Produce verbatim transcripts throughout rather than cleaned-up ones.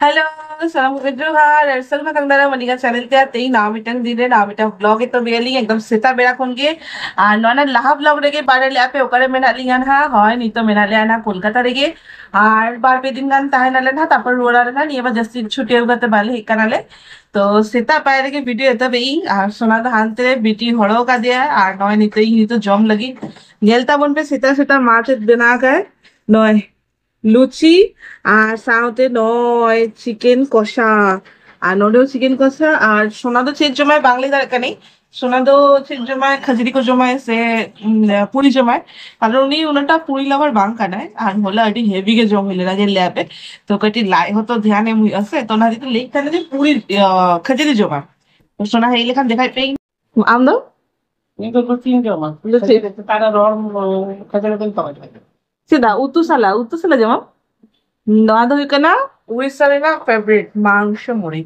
Hello, ᱥᱟᱱᱟᱢ ᱠᱚᱜᱮ ᱡᱚᱦᱟᱨ ᱟᱨ ᱥᱟᱹᱜᱩᱱ ᱟᱛᱟᱝ ᱫᱟᱨᱟᱢ ᱟᱹᱰᱤ ᱜᱟᱱ ᱪᱮᱱᱮᱞ ᱛᱮ᱾ ᱛᱮᱦᱮᱧ ᱱᱟᱣᱟ ᱢᱤᱫᱴᱟᱝ ᱫᱤᱱ ᱨᱮ ᱱᱟᱣᱟ ᱢᱤᱫᱴᱟᱝ ᱵᱞᱚᱜ ᱮᱛᱚᱦᱚᱵ ᱮᱜᱼᱟ ᱞᱤᱧ ᱮᱠᱫᱚᱢ ᱥᱮᱛᱟᱜ ᱵᱮᱲᱟ ᱠᱷᱚᱱ ᱜᱮ᱾ ᱟᱨ ᱱᱚᱣᱟ ᱨᱮᱱᱟᱜ ᱞᱟᱦᱟ ᱵᱞᱚᱜ ᱨᱮᱜᱮ ᱵᱟᱲᱟᱭ ᱞᱮᱜᱼᱟ ᱯᱮ ᱚᱠᱟᱨᱮ ᱢᱮᱱᱟᱜ ᱞᱤᱧᱟ ᱱᱟᱦᱟᱜ᱾ ᱦᱳᱭ, ᱱᱤᱛᱚᱜ ᱢᱮᱱᱟᱜ ᱞᱮᱭᱟ ᱱᱟᱦᱟᱜ ᱠᱳᱞᱠᱟᱛᱟ ᱨᱮᱜᱮ᱾ ᱟᱨ ᱵᱟᱨ ᱯᱮ ᱫᱤᱱ ᱜᱟᱱ ᱛᱟᱦᱮᱱᱟᱞᱮ ᱱᱟᱦᱟᱜ, ᱛᱟᱨᱯᱚᱨ ᱨᱩᱣᱟᱹᱲ ᱟᱞᱮ ᱱᱟᱦᱟᱜ᱾ ᱱᱤᱭᱟᱹ ᱵᱟᱨ ᱡᱟᱹᱥᱛᱤ ᱪᱷᱩᱴᱤ ᱟᱹᱜᱩ ᱠᱟᱛᱮ ᱵᱟᱞᱮ ᱦᱮᱡ ᱠᱟᱱᱟᱞᱮ᱾ ᱛᱚ ᱥᱮᱛᱟᱜ ᱯᱟᱭᱟᱨ ᱨᱮᱜᱮ ᱵᱷᱤᱰᱤᱭᱳ ᱮᱛᱚᱦᱚᱵ ᱮᱜ ᱤᱧ᱾ ᱟᱨ ᱥᱳᱱᱟ ᱫᱚ ᱦᱟᱱᱛᱮ ᱨᱮ ᱵᱤᱴᱤ ᱦᱚᱲᱚ ᱠᱟᱫᱮᱭᱟ᱾ ᱟᱨ ᱱᱚᱜᱼᱚᱭ ᱱᱤᱛᱚᱜ ᱤᱧ ᱱᱤᱛᱚᱜ ᱡᱚᱢ ᱞᱟᱹᱜᱤᱫ᱾ ᱧᱮᱞ ᱛᱟᱵᱚᱱ ᱯᱮ ᱥᱮᱛᱟᱜ ᱥᱮᱛᱟᱜ ᱢᱟ ᱪᱮᱫ ᱵᱮᱱᱟᱣ ᱠᱟᱭ᱾ ᱱᱚᱜᱼᱚᱭ ᱞᱩᱪᱤ ᱟᱨ ᱥᱟᱶᱛᱮ ᱱᱚᱜᱼᱚᱭ ᱪᱤᱠᱮᱱ ᱠᱚষᱟ᱾ ᱟᱨ ᱱᱚᱰᱮ ᱦᱚᱸ ᱪᱤᱠᱮᱱ ᱠᱚᱥᱟ᱾ ᱟᱨ ᱥᱳᱱᱟ ᱫᱚ ᱪᱮᱫ ᱡᱚᱢᱟᱭ ᱵᱟᱝ ᱞᱟᱹᱭ ᱫᱟᱲᱮᱭᱟᱜ ᱠᱟᱹᱱᱟᱹᱧ᱾ ᱥᱳᱱᱟ ᱫᱚ ᱪᱮᱫ ᱡᱚᱢᱟᱭ, ᱠᱷᱟᱹᱡᱟᱹᱲᱤ ᱠᱚ ᱡᱚᱢᱟᱭ ᱥᱮ, ᱩᱢ, ᱯᱩᱨᱤ ᱡᱚᱢᱟᱭ? ᱠᱟᱨᱚᱱ ᱩᱱᱤ ᱩᱱᱟᱹᱜᱴᱟ ᱯᱩᱨᱤ ᱞᱟᱵᱟᱨ ᱵᱟᱝ ᱠᱟᱱᱟᱭ᱾ ᱟᱨ ᱦᱚᱞᱟ ᱟᱹᱰᱤ ᱦᱮᱵᱤ ᱜᱮ ᱡᱚᱢ ᱦᱩᱭ ᱞᱮᱱᱟ, ᱧᱮᱞ ᱞᱮᱭᱟ ᱯᱮ᱾ ᱛᱚ ᱠᱟᱹᱴᱤᱡ ᱞᱟᱡ ᱦᱚᱸᱛᱚ ᱫᱷᱮᱭᱟᱱ ᱮᱢ ᱦᱩᱭᱩᱜᱼᱟ ᱥᱮ᱾ ᱛᱚ ᱚᱱᱟ ᱠᱷᱟᱹᱛᱤᱨ ᱛᱮ ᱞᱟᱹᱭ ᱛᱟᱦᱮᱱᱟ ᱡᱮ ᱯᱩᱨᱤ, ᱤᱭᱟᱹ, ᱠᱷᱟᱹᱡᱟᱹᱲᱤ ᱡᱚᱢᱟᱭ᱾ ᱥᱳᱱᱟ ᱦᱮᱡ ᱞᱮᱠᱷᱟᱱ ᱫᱮᱠᱷᱟᱭ ᱯᱮ᱾ ᱟᱢ ᱫᱚ? ᱤᱧ ᱫᱚ ᱞᱩᱪᱤᱧ ᱡᱚᱢᱟ᱾ ᱞᱩᱪᱤ? ᱠᱷᱟᱹᱡᱟᱹᱲᱤ ᱪᱮᱛᱟᱱ ᱨᱮ ᱨᱚᱦᱚᱲ, ᱩᱸ, ᱠᱷᱟᱹᱡᱟᱹᱲᱤ ᱫᱚᱧ ᱛᱚᱜᱚᱡ ᱠᱟᱜ ᱜᱮ᱾ ᱪᱮᱫᱟᱜ? ᱩᱛᱩ ᱥᱟᱞᱟᱜ, ᱩᱛᱩ ᱥᱟᱞᱟᱜ ᱡᱚᱢᱟᱢ? ᱱᱚᱣᱟ ᱫᱚ ᱦᱩᱭᱩᱜ ᱠᱟᱱᱟ ᱩᱲᱤᱥᱥᱟ ᱨᱮᱱᱟᱜ ᱯᱷᱮᱵᱟᱨᱤᱴ ᱢᱟᱝᱥᱚ ᱢᱩᱲᱤ᱾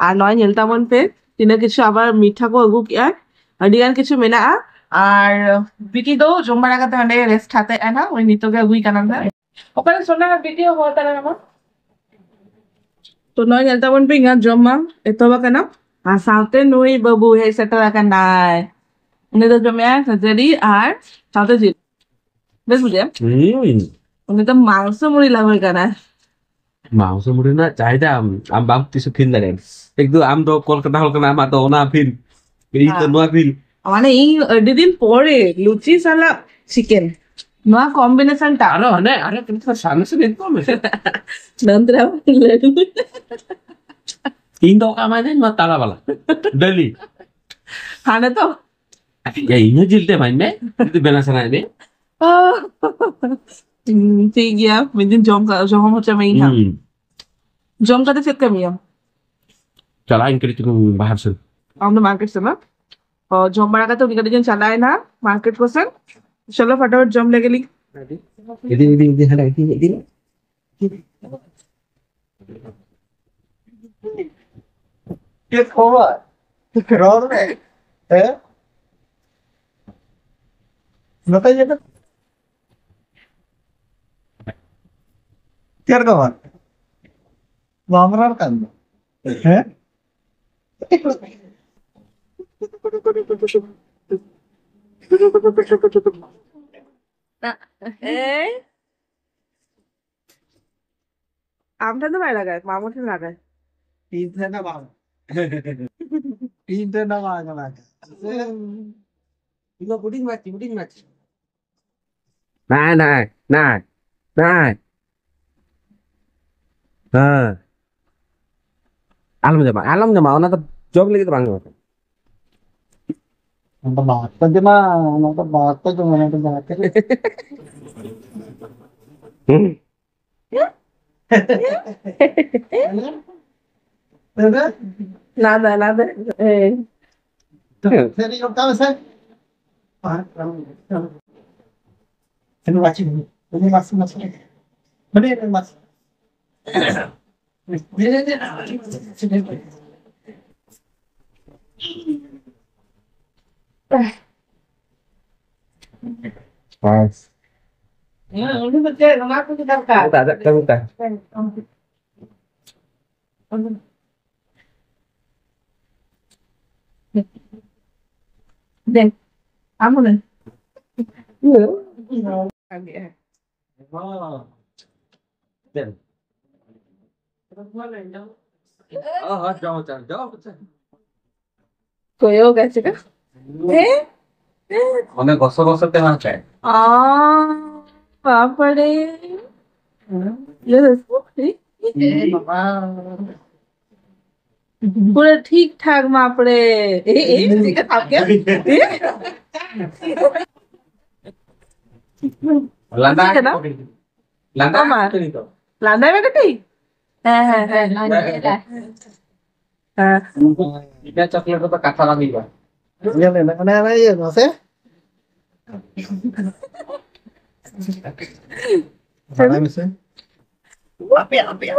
ᱟᱨ ᱱᱚᱜᱼᱚᱭ ᱧᱮᱞ ᱛᱟᱵᱚᱱ ᱯᱮ, ᱛᱤᱱᱟᱹᱜ ᱠᱤᱪᱷᱩ ᱟᱵᱟᱨ ᱢᱤᱴᱷᱟ ᱠᱚ ᱟᱹᱜᱩ ᱠᱮᱜᱼᱟ, ᱟᱹᱰᱤ ᱜᱟᱱ ᱠᱤᱪᱷᱩ ᱢᱮᱱᱟᱜᱼᱟ᱾ ᱟᱨ ᱵᱤᱴᱤ ᱫᱚ ᱡᱚᱢ ᱵᱟᱲᱟ ᱠᱟᱛᱮ ᱚᱸᱰᱮ ᱨᱮᱥᱴ ᱦᱟᱛᱟᱣᱮᱫᱼᱟ ᱱᱟᱜ, ᱩᱱᱤ ᱱᱤᱛᱚᱜ ᱜᱮ ᱟᱹᱜᱩᱭ ᱠᱟᱱᱟ ᱱᱟᱜ᱾ ᱚᱠᱟᱨᱮ ᱥᱳᱱᱟ ᱵᱤᱴᱤ ᱦᱚᱦᱚ ᱦᱟᱛᱟᱲ ᱟᱢᱟ? ᱛᱚ ᱱᱚᱜᱼᱚᱭ ᱧᱮᱞ ᱛᱟᱵᱚᱱ ᱯᱮ, ᱤᱧᱟᱹᱜ ᱡᱚᱢ ᱢᱟ ᱮᱛᱚᱦᱚᱵ ᱟᱠᱟᱱᱟ᱾ ᱟᱨ ᱥᱟᱶᱛᱮ ᱱᱩᱭ ᱵᱟᱹᱵᱩ ᱦᱮᱡ ᱥᱮᱴᱮᱨ ᱟᱠᱟᱱᱟᱭ᱾ ᱩᱱᱤ ᱫᱚ ᱡᱚᱢᱮᱜᱼᱟᱭ ᱠᱷᱟᱹᱡᱟᱹᱲᱤ ᱟᱨ ᱥᱟᱶᱛᱮ ᱡᱤᱞ᱾ ᱵᱮᱥ ᱵᱩᱡᱷᱟᱹᱜᱼᱟ? ᱦᱩᱸ᱾ ᱩᱱᱤ ᱫᱚ ᱢᱟᱝᱥᱚ ᱢᱩᱲᱤ ᱞᱟᱵᱷᱟᱨ ᱠᱟᱱᱟᱭ᱾ ᱢᱟᱝᱥᱚ ᱢᱩᱲᱤ ᱨᱮᱱᱟᱜ ᱪᱟᱦᱤᱫᱟ ᱟᱢ, ᱟᱢ ᱵᱟᱢ ᱛᱤᱥ ᱦᱚᱸ ᱯᱷᱤᱞ ᱫᱟᱲᱮᱭᱟᱜᱼᱟ᱾ ᱮᱠᱫᱚᱢ ᱟᱢ ᱫᱚ ᱠᱳᱞᱠᱟᱛᱟ ᱦᱚᱲ ᱠᱟᱱᱟ, ᱟᱢᱟᱜ ᱫᱚ ᱚᱱᱟ ᱯᱷᱤᱞ, ᱤᱧ ᱫᱚ ᱦᱮᱸ᱾ ᱱᱚᱣᱟ ᱯᱷᱤᱞ᱾ ᱢᱟᱱᱮ ᱤᱧ ᱟᱹᱰᱤ ᱫᱤᱱ ᱯᱚᱨᱮ ᱞᱩᱪᱤ ᱥᱟᱞᱟᱜ ᱪᱤᱠᱮᱱ, ᱱᱚᱣᱟ ᱠᱚᱢᱵᱤᱱᱮᱥᱚᱱ ᱴᱟ᱾ ᱟᱨᱚ ᱦᱟᱱᱮ, ᱟᱨᱚ ᱠᱤᱱᱛᱩ ᱥᱟᱢᱱᱮ ᱥᱮ ᱱᱤᱛ ᱠᱚᱢ ᱢᱮᱥᱮ᱾ ᱱᱚᱱᱫᱨᱟ ᱞᱟᱹᱰᱩ᱾ ᱤᱧ ᱫᱚ ᱚᱠᱟ ᱮᱢᱟᱭ ᱫᱟᱹᱧ, ᱱᱚᱣᱟ ᱛᱟᱞᱟ ᱵᱟᱞᱟ᱾ ᱰᱟᱹᱞᱤ᱾ ᱦᱟᱱᱮ ᱛᱚ᱾ ᱭᱟ, ᱤᱧ ᱦᱚᱸ ᱡᱤᱞ ᱛᱮ ᱮᱢᱟᱹᱧ ᱢᱮ, ᱡᱩᱫᱤ ᱵᱮᱱᱟᱣ ᱥᱟᱱᱟᱭᱮᱫ ᱢᱮ᱾ ᱦᱩᱸ, ᱴᱷᱤᱠ ᱜᱮᱭᱟ, ᱢᱤᱫ ᱫᱤᱱ ᱡᱚᱢ ᱠᱟ-, ᱡᱚᱢ ᱦᱚᱪᱚ ᱢᱮᱭᱟᱹᱧ ᱦᱟᱸᱜ᱾ ᱦᱩᱸ᱾ ᱡᱚᱢ ᱠᱟᱛᱮ ᱪᱮᱫ ᱠᱟᱹᱢᱤᱭᱟᱢ? ᱪᱟᱞᱟᱜ ᱟᱹᱧ ᱠᱟᱹᱴᱤᱡ ᱪᱩᱞᱩᱝ ᱵᱟᱦᱟᱨ ᱥᱮᱱ᱾ ᱟᱢ ᱫᱚ ᱢᱟᱨᱠᱮᱴ ᱥᱮᱱ ᱵᱟᱝ? ᱚ, ᱡᱚᱢ ᱵᱟᱲᱟ ᱠᱟᱛᱮ ᱩᱱᱤ ᱠᱟᱹᱴᱤᱡ ᱪᱩᱞᱩᱝ ᱪᱟᱞᱟᱣ ᱮᱱᱟ ᱢᱟᱨᱠᱮᱴ ᱠᱚ ᱥᱮᱱ᱾ ᱪᱚᱞᱚ ᱯᱷᱟᱴᱟᱯᱷᱟᱴ ᱡᱚᱢ ᱞᱮᱜᱮ ᱞᱤᱧ᱾ ᱤᱫᱤ, ᱤᱫᱤ, ᱤᱫᱤ, ᱦᱟᱸᱰᱮ ᱤᱫᱤ, ᱤᱫᱤ᱾ ᱪᱮᱫ ᱠᱷᱚᱵᱚᱨ? ᱨᱚᱲ ᱢᱮ᱾ ᱦᱮᱸ? ᱱᱚᱛᱮ ᱧᱮᱞ ᱢᱮ᱾ ᱪᱮᱫ ᱠᱷᱚᱵᱚᱨ? ᱵᱟᱢ ᱨᱚᱲ ᱠᱟᱱ ᱫᱚ᱾ ᱦᱮᱸ? ᱮᱭ, ᱟᱢ ᱴᱷᱮᱱ ᱫᱚ ᱵᱟᱭ ᱞᱟᱜᱟᱭ, ᱢᱟᱢᱩ ᱴᱷᱮᱱ ᱞᱟᱜᱟᱭ᱾ ᱤᱧ ᱴᱷᱮᱱ ᱫᱚ ᱵᱟᱝ᱾ ᱤᱧ ᱴᱷᱮᱱ ᱫᱚ ᱵᱟᱝ ᱞᱟᱜᱟᱭ᱾ ᱤᱧ ᱫᱚ ᱦᱩᱰᱤᱧ ᱢᱟᱪᱷᱟ, ᱦᱩᱰᱤᱧ ᱢᱟᱪᱷᱟ᱾ ᱱᱟᱭ, ᱱᱟᱭ, ᱱᱟᱭ, ᱱᱟᱭ᱾ ᱦᱮᱸ᱾ ᱟᱞᱚᱢ ᱡᱚᱢᱟ, ᱟᱞᱚᱢ ᱡᱚᱢᱟ, ᱚᱱᱟ ᱫᱚ ᱡᱚᱢ ᱞᱟᱹᱜᱤᱫ ᱫᱚ ᱵᱟᱝ ᱠᱟᱱᱟ᱾ ᱚᱱᱟ ᱫᱚ ᱵᱟᱨ ᱯᱮ ᱡᱚᱢᱟ, ᱚᱱᱟ ᱫᱚ ᱵᱟᱨ ᱯᱮ ᱡᱚᱢᱟ, ᱚᱱᱟ ᱫᱚ ᱵᱟᱨ ᱯᱮ᱾ ᱦᱩᱸ᱾ ᱞᱟᱸᱫᱟ, ᱞᱟᱸᱫᱟ᱾ ᱮᱭ᱾ ᱥᱟᱹᱨᱤ ᱚᱱᱠᱟ ᱢᱮᱥᱮ᱾ ᱦᱮᱸ, ᱩᱱᱤ ᱫᱚ ᱪᱮᱫ, ᱚᱱᱟ ᱠᱚᱜᱮ ᱫᱚᱨᱠᱟᱨ᱾ ᱟᱫᱚ ᱟᱫᱚ ᱠᱟᱹᱢᱤ ᱛᱟᱭ᱾ ᱫᱮ, ᱟᱢ ᱦᱚᱸ ᱞᱟᱹᱭ᱾ ᱦᱚᱸ, ᱦᱚᱸ, ᱡᱚᱢ ᱦᱚᱪᱚ, ᱡᱚᱢ ᱦᱚᱪᱚ᱾ ᱠᱚᱭᱚᱜ ᱟᱭ ᱪᱮᱠᱟ? ᱦᱮᱸ? ᱚᱱᱮ ᱜᱚᱥᱚ ᱜᱚᱥᱚ ᱛᱮ ᱵᱟᱝ ᱠᱷᱟᱭ᱾ ᱚ, ᱵᱟᱵᱟᱨᱮ᱾ ᱯᱩᱨᱟᱹ ᱴᱷᱤᱠ ᱴᱷᱟᱠ ᱢᱟᱯᱲᱮ᱾ ᱮ, ᱮ, ᱪᱮᱫ ᱠᱟᱛᱷᱟ ᱠᱮᱫ? ᱮ? ᱞᱟᱸᱫᱟ ᱪᱮᱫ ᱠᱟᱱᱟ? ᱞᱟᱸᱫᱟ ᱟᱢᱟ? ᱠᱟᱹᱴᱤᱡ ᱫᱚ᱾ ᱞᱟᱸᱫᱟᱭ ᱢᱮ ᱠᱟᱹᱴᱤᱡ᱾ ᱦᱮᱸ, ᱦᱮᱸ, ᱦᱮᱸ᱾ ᱦᱮᱸ᱾ ᱤᱱᱟᱹ ᱪᱚᱠᱞᱮᱴ ᱨᱮᱫᱚ ᱠᱟᱛᱷᱟ ᱵᱟᱝ ᱦᱩᱭᱩᱜᱼᱟ᱾ ᱧᱮᱞ ᱢᱮ, ᱚᱱᱮ, ᱚᱱᱮ ᱤᱭᱟᱹ ᱢᱟᱥᱮ᱾ ᱵᱟᱲᱟᱭ ᱢᱮᱥᱮ᱾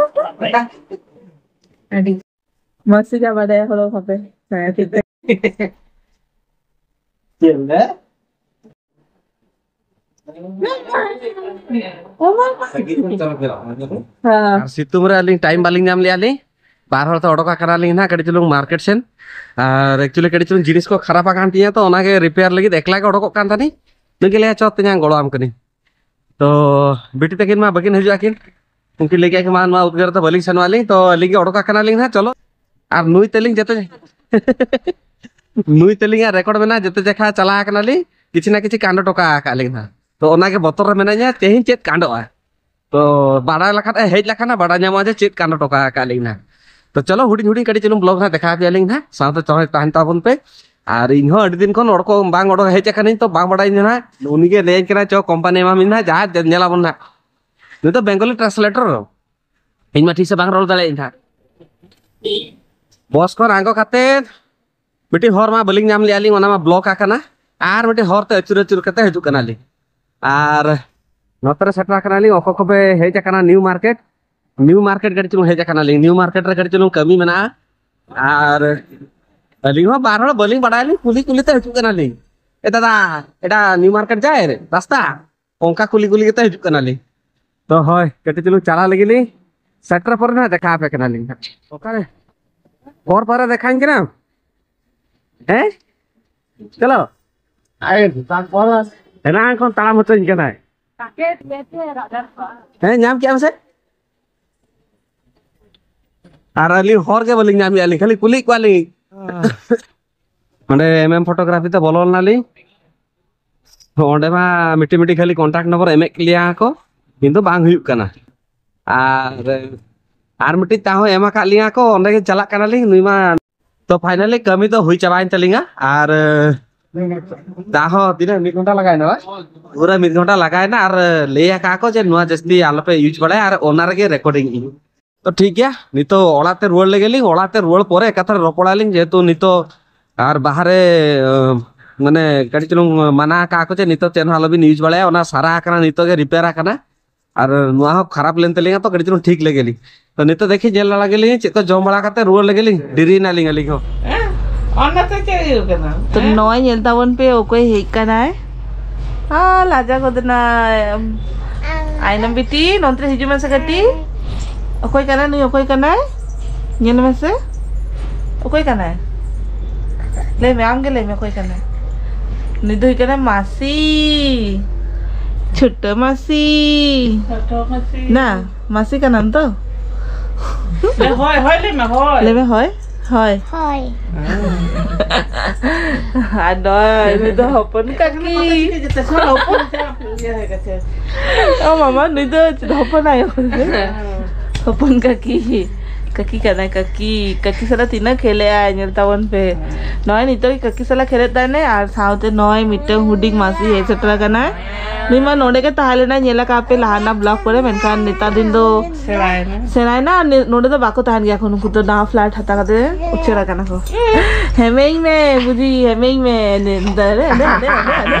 ᱟᱹᱰᱤ ᱢᱟᱹᱥᱤ ᱡᱟ ᱵᱟᱰᱟᱭᱟ ᱦᱚᱲ ᱵᱷᱟᱵᱮ᱾ ᱦᱮᱸ, ᱴᱷᱤᱠ ᱴᱷᱟᱠ᱾ ᱪᱮᱫ ᱞᱮ? ᱟᱨ ᱥᱤᱛᱩᱝ ᱨᱮ ᱟᱹᱞᱤᱧ ᱴᱟᱭᱤᱢ ᱵᱟᱹᱞᱤᱧ ᱧᱟᱢ ᱞᱮᱜᱼᱟ ᱞᱤᱧ, ᱵᱟᱨ ᱦᱚᱲ ᱛᱮ ᱚᱰᱚᱠ ᱟᱠᱟᱱᱟᱞᱤᱧ ᱱᱟᱦᱟᱜ ᱠᱟᱹᱴᱤᱡ ᱪᱩᱞᱩᱝ ᱢᱟᱨᱠᱮᱴ ᱥᱮᱱ᱾ ᱟᱨ ᱮᱠᱪᱩᱭᱮᱞᱤ ᱠᱟᱹᱴᱤᱡ ᱪᱩᱞᱩᱝ ᱡᱤᱱᱤᱥ ᱠᱚ ᱠᱷᱟᱨᱟᱯ ᱟᱠᱟᱱ ᱛᱤᱧᱟᱹ, ᱛᱚ ᱚᱱᱟᱜᱮ ᱨᱤᱯᱮᱭᱟᱨ ᱞᱟᱹᱜᱤᱫ ᱮᱠᱞᱟ ᱜᱮ ᱚᱰᱚᱠᱚᱜ ᱠᱟᱱ ᱛᱟᱦᱮᱱᱤᱧ᱾ ᱱᱩᱭ ᱜᱮ ᱞᱟᱹᱭᱟ, "ᱪᱚ ᱛᱮᱧᱟᱝ ᱜᱚᱲᱚ ᱟᱢ ᱠᱟᱹᱱᱟᱹᱧ᱾" ᱛᱚ ᱵᱤᱴᱤ ᱛᱟᱹᱠᱤᱱ ᱢᱟ ᱵᱟᱹᱠᱤᱱ ᱦᱤᱡᱩᱜᱼᱟ ᱠᱤᱱ, ᱩᱱᱠᱤᱱ ᱞᱟᱹᱭ ᱠᱮᱜᱼᱟ ᱠᱤᱱ, "ᱢᱟ ᱱᱚᱣᱟ ᱩᱫᱽᱜᱟᱹᱨ ᱛᱮ ᱵᱟᱹᱞᱤᱧ ᱥᱮᱱᱚᱜᱼᱟ ᱞᱤᱧ, ᱛᱚ ᱟᱹᱞᱤᱧ ᱜᱮ ᱚᱰᱚᱠ ᱟᱠᱟᱱᱟᱞᱤᱧ ᱱᱟᱦᱟᱜ, ᱪᱚᱞᱚ᱾" ᱟᱨ ᱱᱩᱭ ᱛᱟᱹᱞᱤᱧ ᱡᱮᱛᱮ ᱱᱩᱭ ᱛᱟᱹᱞᱤᱧᱟᱜ ᱨᱮᱠᱚᱨᱰ ᱢᱮᱱᱟᱜᱼᱟ, ᱡᱮᱛᱮ ᱡᱮᱠᱷᱟ ᱪᱟᱞᱟᱣ ᱟᱠᱟᱱᱟᱞᱤᱧ, ᱠᱤᱪᱷᱩ ᱱᱟ ᱠᱤᱪᱷᱩ ᱠᱟᱸᱰ ᱦᱚᱴᱚ ᱠᱟᱜ ᱟᱠᱟᱫ ᱞᱤᱧ ᱱᱟᱦᱟᱜ᱾ ᱛᱚ ᱚᱱᱟᱜᱮ ᱵᱚᱛᱚᱨ ᱨᱮ ᱢᱮᱱᱟᱹᱧᱟ, ᱛᱮᱦᱮᱧ ᱪᱮᱫ ᱠᱟᱸᱰᱚᱜᱼᱟ᱾ ᱛᱚ ᱵᱟᱲᱟᱭ ᱞᱮᱠᱷᱟᱱ, ᱦᱮᱡ ᱞᱮᱠᱷᱟᱱ ᱵᱟᱲᱟᱭ ᱧᱟᱢᱚᱜᱼᱟ ᱡᱮ ᱪᱮᱫ ᱠᱟᱸᱰ ᱦᱚᱴᱚ ᱠᱟᱜ ᱟᱠᱟᱫ ᱞᱤᱧ ᱱᱟᱦᱟᱜ᱾ ᱛᱚ ᱪᱚᱞᱚ, ᱦᱩᱰᱤᱧ ᱦᱩᱰᱤᱧ ᱠᱟᱹᱴᱤᱡ ᱪᱩᱞᱩᱝ ᱵᱞᱚᱜ ᱱᱟᱦᱟᱜ ᱫᱮᱠᱷᱟᱣ ᱟᱯᱮᱭᱟᱞᱤᱧ ᱱᱟᱦᱟᱜ, ᱥᱟᱶᱛᱮ ᱪᱚᱞᱚ ᱛᱟᱦᱮᱱ ᱛᱟᱵᱚᱱ ᱯᱮ᱾ ᱟᱨ ᱤᱧ ᱦᱚᱸ ᱟᱹᱰᱤ ᱫᱤᱱ ᱠᱷᱚᱱ ᱚᱲ ᱠᱚ ᱵᱟᱝ ᱚᱰᱚᱠ ᱦᱮᱡ ᱟᱠᱟᱱᱟᱹᱧ, ᱛᱚ ᱵᱟᱝ ᱵᱟᱲᱟᱭᱟᱹᱧ ᱱᱟᱦᱟᱜ᱾ ᱩᱱᱤ ᱜᱮ ᱞᱟᱹᱭᱟᱹᱧ ᱠᱟᱱᱟ, "ᱪᱚ ᱠᱳᱢᱯᱟᱱᱤ ᱮᱢᱟᱢᱤᱧ ᱱᱟᱦᱟᱜ, ᱡᱟᱦᱟᱸ ᱧᱮᱞᱟᱵᱚᱱ ᱱᱟᱦᱟᱜ᱾" ᱱᱩᱭ ᱫᱚ ᱵᱮᱝᱜᱚᱞᱤ ᱴᱨᱟᱱᱥᱞᱮᱴᱚᱨ᱾ ᱤᱧ ᱢᱟ ᱴᱷᱤᱠ ᱥᱮ ᱵᱟᱝ ᱨᱚᱲ ᱫᱟᱲᱮᱭᱟᱜ ᱟᱹᱧ ᱱᱟᱦᱟᱜ᱾ ᱵᱚᱥ ᱠᱷᱚᱱ ᱟᱬᱜᱚ ᱠᱟᱛᱮ ᱢᱤᱫᱴᱤᱡ ᱦᱚᱨ ᱢᱟ ᱵᱟᱹᱞᱤᱧ ᱧᱟᱢ ᱞᱮᱜᱼᱟ ᱞᱤᱧ, ᱚᱱᱟ ᱢᱟ ᱵᱞᱚᱠ ᱟᱠᱟᱱᱟ᱾ ᱟᱨ ᱢᱤᱫᱴᱤᱡ ᱦᱚᱨ ᱛᱮ ᱟᱹᱪᱩᱨ ᱟᱹᱪᱩᱨ ᱠᱟᱛᱮ ᱦᱤᱡᱩᱜ ᱠᱟᱱᱟᱞᱤᱧ᱾ ᱟᱨ ᱱᱚᱛᱮ ᱨᱮ ᱥᱮᱴᱮᱨ ᱟᱠᱟᱱᱟᱞᱤᱧ, ᱚᱠᱚᱭ ᱠᱚᱯᱮ ᱦᱮᱡ ᱟᱠᱟᱱᱟ ᱱᱤᱭᱩ ᱢᱟᱨᱠᱮᱴ, ᱱᱤᱭᱩ ᱢᱟᱨᱠᱮᱴ ᱠᱟᱹᱴᱤᱡ ᱪᱩᱞᱩᱝ ᱦᱮᱡ ᱟᱠᱟᱱᱟᱞᱤᱧ᱾ ᱱᱤᱭᱩ ᱢᱟᱨᱠᱮᱴ ᱨᱮ ᱠᱟᱹᱴᱤᱡ ᱪᱩᱞᱩᱝ ᱠᱟᱹᱢᱤ ᱢᱮᱱᱟᱜᱼᱟ᱾ ᱟᱨ ᱟᱹᱞᱤᱧ ᱦᱚᱸ ᱵᱟᱨ ᱦᱚᱲ ᱵᱟᱹᱞᱤᱧ ᱵᱟᱲᱟᱭᱟᱞᱤᱧ, ᱠᱩᱞᱤ ᱠᱩᱞᱤ ᱛᱮ ᱦᱤᱡᱩᱜ ᱠᱟᱱᱟᱞᱤᱧ, "ᱮ ᱫᱟᱫᱟ, ᱮᱴᱟ ᱱᱤᱭᱩ ᱢᱟᱨᱠᱮᱴ ᱡᱟᱭ ᱨᱮ ᱨᱟᱥᱛᱟ?" ᱚᱱᱠᱟ ᱠᱩᱞᱤ ᱠᱩᱞᱤ ᱠᱟᱛᱮ ᱦᱤᱡᱩᱜ ᱠᱟᱱᱟᱞᱤᱧ᱾ ᱛᱚ ᱦᱳᱭ, ᱠᱟᱹᱴᱤᱡ ᱪᱩᱞᱩᱝ ᱪᱟᱞᱟᱣ ᱞᱮᱜᱮ ᱞᱤᱧ, ᱥᱮᱴᱮᱨ ᱯᱚᱨᱮ ᱱᱟᱦᱟᱜ ᱫᱮᱠᱷᱟ ᱟᱯᱮ ᱠᱟᱱᱟᱞᱤᱧ᱾ ᱚᱠᱟᱨᱮ? ᱦᱚᱨ ᱯᱟᱨᱮ ᱫᱮᱠᱷᱟᱧ ᱠᱟᱱᱟ᱾ ᱦᱮᱸ? ᱪᱚᱞᱚ᱾ ᱟᱭ, ᱛᱟᱨᱯᱚᱨ? ᱮᱱᱟᱝ ᱠᱷᱚᱱ ᱛᱟᱲᱟᱢ ᱦᱚᱪᱚᱧ ᱠᱟᱱᱟᱭ᱾ ᱦᱮᱸ, ᱧᱟᱢ ᱠᱮᱜᱼᱟᱢ ᱥᱮ? ᱟᱨ ᱟᱹᱞᱤᱧ ᱦᱚᱨ ᱜᱮ ᱵᱟᱹᱞᱤᱧ ᱧᱟᱢᱮᱜᱼᱟ ᱞᱤᱧ, ᱠᱷᱟᱹᱞᱤ ᱠᱩᱞᱤᱭᱮᱫ ᱠᱚᱣᱟᱞᱤᱧ᱾ ᱚᱸᱰᱮ ᱮᱢ ᱮᱢ ᱯᱷᱳᱴᱳᱜᱨᱟᱯᱷᱤ ᱛᱮ ᱵᱚᱞᱚ ᱞᱮᱱᱟᱞᱤᱧ᱾ ᱚᱸᱰᱮ ᱢᱟ ᱢᱤᱫᱴᱤᱡ ᱢᱤᱫᱴᱤᱡ ᱠᱷᱟᱹᱞᱤ ᱠᱚᱱᱴᱟᱠᱴ ᱱᱚᱢᱵᱚᱨ ᱮᱢᱮᱫ ᱞᱮᱭᱟ ᱠᱚ, ᱠᱤᱱᱛᱩ ᱵᱟᱝ ᱦᱩᱭᱩᱜ ᱠᱟᱱᱟ᱾ ᱟᱨ, ᱟᱨ ᱢᱤᱫᱴᱤᱡ ᱛᱟᱣ ᱦᱚᱸ ᱮᱢ ᱟᱠᱟᱫ ᱞᱤᱧᱟ ᱠᱚ, ᱚᱸᱰᱮ ᱜᱮ ᱪᱟᱞᱟᱜ ᱠᱟᱱᱟᱞᱤᱧ᱾ ᱱᱩᱭ ᱢᱟ, ᱛᱚ ᱯᱷᱟᱭᱱᱟᱞᱤ ᱠᱟᱹᱢᱤ ᱫᱚ ᱦᱩᱭ ᱪᱟᱵᱟᱭᱮᱱ ᱛᱟᱹᱞᱤᱧᱟ᱾ ᱟᱨ ᱫᱟᱜ ᱦᱚᱸ ᱛᱤᱱᱟᱹᱜ, ᱢᱤᱫ ᱜᱷᱚᱱᱴᱟ ᱞᱟᱜᱟᱭᱮᱱᱟ ᱵᱟᱝ? ᱯᱩᱨᱟᱹ ᱢᱤᱫ ᱜᱷᱚᱱᱴᱟ ᱞᱟᱜᱟᱭᱮᱱᱟ᱾ ᱟᱨ ᱞᱟᱹᱭ ᱟᱠᱟᱫ ᱠᱚ ᱡᱮ ᱱᱚᱣᱟ ᱡᱟᱹᱥᱛᱤ ᱟᱞᱚᱯᱮ ᱤᱭᱩᱡᱽ ᱵᱟᱲᱟᱭᱟ, ᱟᱨ ᱚᱱᱟ ᱨᱮᱜᱮ ᱨᱮᱠᱚᱨᱰᱤᱝ ᱤᱧ᱾ ᱛᱚ ᱴᱷᱤᱠ ᱜᱮᱭᱟ, ᱱᱤᱛᱚᱜ ᱚᱲᱟᱜ ᱛᱮ ᱨᱩᱣᱟᱹᱲ ᱞᱮᱜᱮ ᱞᱤᱧ, ᱚᱲᱟᱜ ᱛᱮ ᱨᱩᱣᱟᱹᱲ ᱯᱚᱨᱮ ᱮᱠᱟᱛᱷᱮ ᱨᱚᱯᱚᱲᱟᱞᱤᱧ, ᱡᱮᱦᱮᱛᱩ ᱱᱤᱛᱚᱜ ᱟᱨ ᱵᱟᱦᱟᱨᱮ, ᱟᱸ, ᱢᱟᱱᱮ ᱠᱟᱹᱴᱤᱡ ᱪᱩᱞᱩᱝ ᱢᱟᱱᱟ ᱟᱠᱟᱫ ᱠᱚ ᱡᱮ ᱱᱤᱛᱚᱜ ᱪᱮᱫ ᱦᱚᱸ ᱟᱞᱚᱵᱤᱱ ᱤᱭᱩᱡᱽ ᱵᱟᱲᱟᱭᱟ, ᱚᱱᱟ ᱥᱟᱨᱟ ᱟᱠᱟᱱᱟ, ᱱᱤᱛᱚᱜ ᱜᱮ ᱨᱤᱯᱮᱭᱟᱨ ᱟᱠᱟᱱᱟ᱾ ᱟᱨ ᱱᱚᱣᱟ ᱦᱚᱸ ᱠᱷᱟᱨᱟᱯ ᱞᱮᱱ ᱛᱟᱹᱞᱤᱧᱟ, ᱛᱚ ᱠᱟᱹᱴᱤᱡ ᱪᱩᱞᱩᱝ ᱴᱷᱤᱠ ᱞᱮᱜᱮ ᱞᱤᱧ᱾ ᱛᱚ ᱱᱤᱛᱚᱜ ᱫᱮᱠᱷᱤ ᱧᱮᱞ ᱵᱟᱲᱟ ᱜᱮᱞᱤᱧ, ᱪᱮᱫ ᱠᱚ ᱡᱚᱢ ᱵᱟᱲᱟ ᱠᱟᱛᱮ ᱨᱩᱣᱟᱹᱲ ᱞᱮᱜᱮ ᱞᱤᱧ, ᱰᱮᱨᱤᱭᱮᱱᱟᱞᱤᱧ ᱟᱹᱞᱤᱧ ᱦᱚᱸ᱾ ᱦᱮᱸ? ᱚᱱᱟᱛᱮ ᱪᱮᱫ ᱦᱩᱭᱩᱜ ᱠᱟᱱᱟ? ᱛᱚ ᱦᱮᱸ? ᱱᱚᱜᱼᱚᱭ ᱧᱮᱞ ᱛᱟᱵᱚᱱ ᱯᱮ ᱚᱠᱚᱭ ᱦᱮᱡ ᱠᱟᱱᱟᱭ᱾ ᱟᱨ ᱞᱟᱡᱟ ᱜᱚᱫ ᱮᱱᱟᱭ᱾ ᱟᱭᱱᱚᱢ ᱵᱤᱴᱤ, ᱱᱚᱱᱛᱮ ᱦᱤᱡᱩᱜ ᱢᱮᱥᱮ ᱠᱟᱹᱴᱤᱡ᱾ ᱚᱠᱚᱭ ᱠᱟᱱᱟᱭ ᱱᱩᱭ? ᱚᱠᱚᱭ ᱠᱟᱱᱟᱭ? ᱧᱮᱞ ᱢᱮᱥᱮ᱾ ᱚᱠᱚᱭ ᱠᱟᱱᱟᱭ? ᱞᱟᱹᱭ ᱢᱮ, ᱟᱢ ᱜᱮ ᱞᱟᱹᱭ ᱢᱮ, ᱚᱠᱚᱭ ᱠᱟᱱᱟᱭ? ᱱᱩᱭ ᱫᱚ ᱦᱩᱭᱩᱜ ᱠᱟᱱᱟᱭ ᱢᱟᱹᱥᱤ᱾ ᱪᱷᱳᱴᱳ ᱢᱟᱹᱥᱤ᱾ ᱪᱷᱳᱴᱳ ᱢᱟᱹᱥᱤ᱾ ᱱᱟ, ᱢᱟᱹᱥᱤ ᱠᱟᱱᱟᱢ ᱛᱚ? ᱞᱟᱹᱭ, ᱦᱳᱭ, ᱦᱳᱭ, ᱞᱟᱹᱭ ᱢᱮ, ᱦᱳᱭ᱾ ᱞᱟᱹᱭ ᱢᱮ, ᱦᱳᱭ, ᱦᱳᱭ᱾ ᱦᱳᱭ᱾ ᱟᱨ ᱱᱚᱜᱼᱚᱭ ᱱᱩᱭ ᱫᱚ ᱦᱚᱯᱚᱱ ᱠᱟᱹᱠᱤ᱾ ᱡᱚᱛᱚ ᱦᱚᱲ ᱦᱚᱯᱚᱱ ᱠᱟᱱᱟ, ᱤᱭᱟᱹ ᱦᱩᱭ ᱠᱟᱛᱮ᱾ ᱚ ᱢᱟᱢᱟ, ᱱᱩᱭ ᱫᱚ ᱦᱚᱯᱚᱱ ᱟᱭᱳ᱾ ᱦᱮᱸ᱾ ᱦᱚᱯᱚᱱ ᱠᱟᱹᱠᱤ᱾ ᱠᱟᱹᱠᱤ ᱠᱟᱱᱟᱭ, ᱠᱟᱹᱠᱤ᱾ ᱠᱟᱹᱠᱤ ᱥᱟᱞᱟᱜ ᱛᱤᱱᱟᱹᱜ ᱠᱷᱮᱞᱮᱜᱼᱟᱭ, ᱧᱮᱞ ᱛᱟᱵᱚᱱ ᱯᱮ᱾ ᱦᱮᱸ᱾ ᱱᱚᱜᱼᱚᱭ ᱱᱤᱛᱚᱜ ᱜᱮ ᱠᱟᱹᱠᱤ ᱥᱟᱞᱟᱜ ᱠᱷᱮᱞᱮᱫ ᱛᱟᱦᱮᱱᱟᱭ, ᱟᱨ ᱥᱟᱶᱛᱮ ᱱᱚᱜᱼᱚᱭ ᱢᱤᱫᱴᱟᱝ ᱦᱩᱰᱤᱧ ᱢᱟᱹᱥᱤ ᱦᱮᱡ ᱥᱮᱴᱮᱨ ᱟᱠᱟᱱᱟᱭ᱾ ᱱᱩᱭ ᱢᱟ ᱱᱚᱰᱮ ᱜᱮ ᱛᱟᱦᱮᱸ ᱞᱮᱱᱟᱭ, ᱧᱮᱞ ᱟᱠᱟᱫ ᱯᱮ ᱞᱟᱦᱟᱱᱟᱜ vlog ᱠᱚᱨᱮ, ᱢᱮᱱᱠᱷᱟᱱ ᱱᱮᱛᱟᱨ ᱫᱤᱱ ᱫᱚ ᱥᱮᱬᱟᱭᱮᱱᱟ᱾ ᱥᱮᱬᱟᱭᱮᱱᱟ, ᱟᱨ ᱱᱮ-, ᱱᱚᱰᱮ ᱫᱚ ᱵᱟᱠᱚ ᱛᱟᱦᱮᱱ ᱜᱮᱭᱟ ᱠᱚ, ᱱᱩᱠᱩ ᱫᱚ ᱱᱟᱣᱟ flat ᱦᱟᱛᱟᱣ ᱠᱟᱛᱮ ᱩᱪᱟᱹᱲ ᱟᱠᱟᱱᱟ ᱠᱚ᱾ ᱦᱮᱢᱮᱧ ᱢᱮ, ᱵᱩᱡᱷᱤ, ᱦᱮᱢᱮᱧ ᱢᱮ᱾ ᱱᱮ-, ᱫᱟᱨᱮ, ᱦᱟᱸᱰᱮ, ᱦᱟᱸᱰᱮ, ᱦᱟᱸᱰᱮ, ᱦᱟᱸᱰᱮ᱾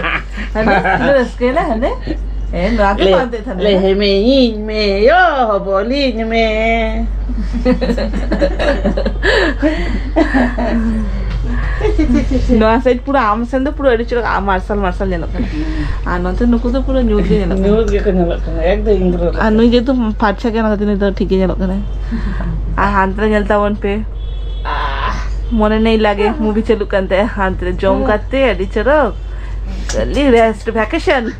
ᱦᱟᱱᱮ ᱛᱤᱱᱟᱹᱜ ᱨᱟᱹᱥᱠᱟᱹᱭᱮᱱᱟ, ᱦᱟᱱᱮ? ᱦᱮᱸ, ᱱᱚᱣᱟ ᱜᱮ ᱞᱮ, ᱯᱟᱱᱛᱮ ᱛᱟᱦᱮᱱᱟ᱾ ᱞᱮ ᱦᱮᱢᱮᱧᱤᱧ ᱢᱮ ᱭᱳ, ᱦᱚᱵᱚᱞᱤᱧ ᱢᱮ᱾ ᱱᱚᱣᱟ side ᱯᱩᱨᱟᱹ ᱟᱢ ᱥᱮᱱ ᱫᱚ ᱯᱩᱨᱟᱹ ᱟᱹᱰᱤ ᱪᱚᱨᱚᱠ, ᱟᱢ ᱢᱟᱨᱥᱟᱞ ᱢᱟᱨᱥᱟᱞ ᱧᱮᱞᱚᱜ ᱠᱟᱱᱟ᱾ ᱟᱨ ᱱᱚᱛᱮ ᱱᱩᱠᱩ ᱫᱚ ᱯᱩᱨᱟᱹ ᱧᱩᱛ ᱜᱮ ᱧᱮᱞᱚᱜ ᱠᱟᱱᱟ᱾ ᱧᱩᱛ ᱜᱮᱠᱚ ᱧᱮᱞᱚᱜ ᱠᱟᱱᱟ, ᱮᱠᱫᱚᱢ ᱤᱸᱫᱽᱨᱟᱹ ᱞᱮᱠᱟ᱾ ᱟᱨ ᱱᱩᱭ ᱡᱮᱦᱮᱛᱩ ᱯᱷᱟᱨᱪᱟ ᱜᱮᱭᱟ, ᱚᱱᱟ ᱠᱷᱟᱹᱛᱤᱨ ᱱᱩᱭ ᱫᱚ ᱴᱷᱤᱠ ᱜᱮ ᱧᱮᱞᱚᱜ ᱠᱟᱱᱟᱭ᱾ ᱟᱨ ᱦᱟᱱᱛᱮ ᱨᱮ ᱧᱮᱞ ᱛᱟᱵᱚᱱ ᱯᱮ᱾ ᱢᱚᱱᱮ ᱱᱮᱭ ᱞᱟᱜᱮ, movie ᱪᱟᱹᱞᱩᱜ ᱠᱟᱱ ᱛᱟᱭᱟ, ᱦᱟᱱᱛᱮ ᱨᱮ ᱡᱚᱢ ᱠᱟᱛᱮ ᱟᱹᱰᱤ ᱪᱚᱨᱚᱠ᱾ ᱠᱷᱟᱹᱞᱤ rest, vacation᱾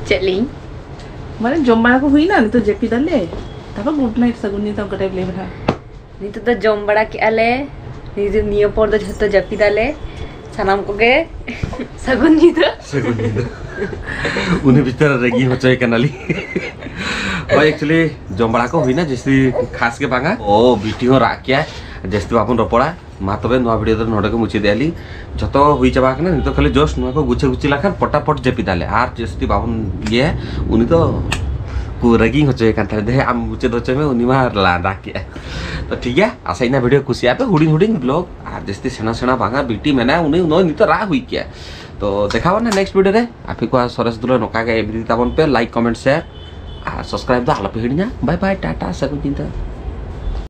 ᱪᱮᱫ ᱞᱤᱧ? ᱢᱟᱱᱮ ᱡᱚᱢ ᱵᱟᱲᱟ ᱠᱚ ᱦᱩᱭᱱᱟ, ᱱᱤᱛᱚᱜ ᱡᱟᱹᱯᱤᱫ ᱟᱞᱮ, ᱛᱟᱨᱯᱚᱨ good night, ᱥᱟᱹᱜᱩᱱ ᱧᱤᱫᱟᱹ, ᱚᱱᱠᱟ type ᱞᱟᱹᱭ ᱢᱮ ᱦᱟᱸᱜ᱾ ᱱᱤᱛᱚᱜ ᱫᱚ ᱡᱚᱢ ᱵᱟᱲᱟ ᱠᱮᱜᱼᱟ ᱞᱮ, ᱱᱤᱭᱟᱹ, ᱱᱤᱭᱟᱹ ᱯᱚᱨ ᱫᱚ ᱡᱷᱚᱛᱚ ᱡᱟᱹᱯᱤᱫ ᱟᱞᱮ ᱥᱟᱱᱟᱢ ᱠᱚᱜᱮ᱾ ᱥᱟᱹᱜᱩᱱ ᱧᱤᱫᱟᱹ᱾ ᱥᱟᱹᱜᱩᱱ ᱧᱤᱫᱟᱹ᱾ ᱩᱱᱤ ᱵᱤᱪᱟᱹᱨ ᱨᱟᱹᱜᱤ ᱦᱚᱪᱚᱭ ᱠᱟᱱᱟᱞᱤᱧ᱾ ᱦᱳᱭ, actually ᱡᱚᱢ ᱵᱟᱲᱟ ᱠᱚ ᱦᱩᱭᱱᱟ, ᱡᱟᱹᱥᱛᱤ ᱠᱷᱟᱥ ᱜᱮ ᱵᱟᱝᱟ᱾ ᱚ, ᱵᱤᱴᱤ ᱦᱚᱸ ᱨᱟᱜ ᱠᱮᱜᱼᱟᱭ, ᱡᱟᱹᱥᱛᱤ ᱵᱟᱵᱚᱱ ᱨᱚᱯᱚᱲᱟ᱾ ᱢᱟ ᱛᱚᱵᱮ, ᱱᱚᱣᱟ video ᱫᱚ ᱱᱚᱰᱮ ᱜᱮ ᱢᱩᱪᱟᱹᱫᱮᱜᱼᱟ ᱞᱤᱧ᱾ ᱡᱷᱚᱛᱚ ᱦᱩᱭ ᱪᱟᱵᱟ ᱟᱠᱟᱱᱟ, ᱱᱤᱛᱚᱜ ᱠᱷᱟᱹᱞᱤ just ᱱᱚᱣᱟ ᱠᱚ ᱜᱩᱪᱷᱟᱹ ᱜᱩᱪᱷᱤ ᱞᱮᱠᱷᱟᱱ ᱯᱚᱴᱟᱯᱚᱴ ᱡᱟᱹᱯᱤᱫ ᱟᱞᱮ᱾ ᱟᱨ ᱡᱟᱹᱥᱛᱤ ᱵᱟᱵᱚᱱ ᱤᱭᱟᱹᱭᱟ, ᱩᱱᱤ ᱫᱚ ᱠᱚ ᱨᱟᱹᱜᱤ ᱦᱚᱪᱚᱭᱮ ᱠᱟᱱ ᱛᱟᱦᱮᱸᱫ, "ᱫᱮ ᱟᱢ ᱢᱩᱪᱟᱹᱫ ᱦᱚᱪᱚᱭ ᱢᱮ", ᱩᱱᱤ ᱢᱟ ᱞᱟᱸᱫᱟ ᱠᱮᱜᱼᱟᱭ᱾ ᱛᱚ ᱴᱷᱤᱠ ᱜᱮᱭᱟ, ᱟᱥᱟᱭ ᱤᱧ video ᱠᱩᱥᱤᱭᱟᱜ ᱯᱮ, ᱦᱩᱰᱤᱧ ᱦᱩᱰᱤᱧ vlog, ᱟᱨ ᱡᱟᱹᱥᱛᱤ ᱥᱮᱬᱟ ᱥᱮᱬᱟ ᱵᱟᱝᱟ, ᱵᱤᱴᱤ ᱢᱮᱱᱟᱭᱟ, ᱩᱱᱤ ᱱᱚᱜᱼᱚᱭ ᱱᱤᱛᱚᱜ ᱨᱟᱜ ᱦᱩᱭ ᱠᱮᱜᱼᱟ᱾ ᱛᱚ ᱫᱮᱠᱷᱟᱣ ᱟᱵᱚᱱ next video ᱨᱮ, ᱟᱯᱮ ᱠᱚᱣᱟᱜ ᱥᱚᱨᱮᱥ ᱫᱩᱞᱟᱹᱲ ᱱᱚᱝᱠᱟ ᱜᱮ ᱮᱢ ᱤᱫᱤ ᱛᱟᱵᱚᱱ ᱯᱮ, like, comment, share, ᱟᱨ ᱥᱟᱵᱥᱠᱨᱟᱭᱤᱵ ᱫᱚ ᱟᱞᱚᱯᱮ ᱦᱤᱲᱤᱧᱟ᱾ ᱵᱟᱭ ᱵᱟᱭ, ᱴᱟᱴᱟ, ᱥᱟᱹᱜᱩᱱ ᱧᱤᱫᱟᱹ᱾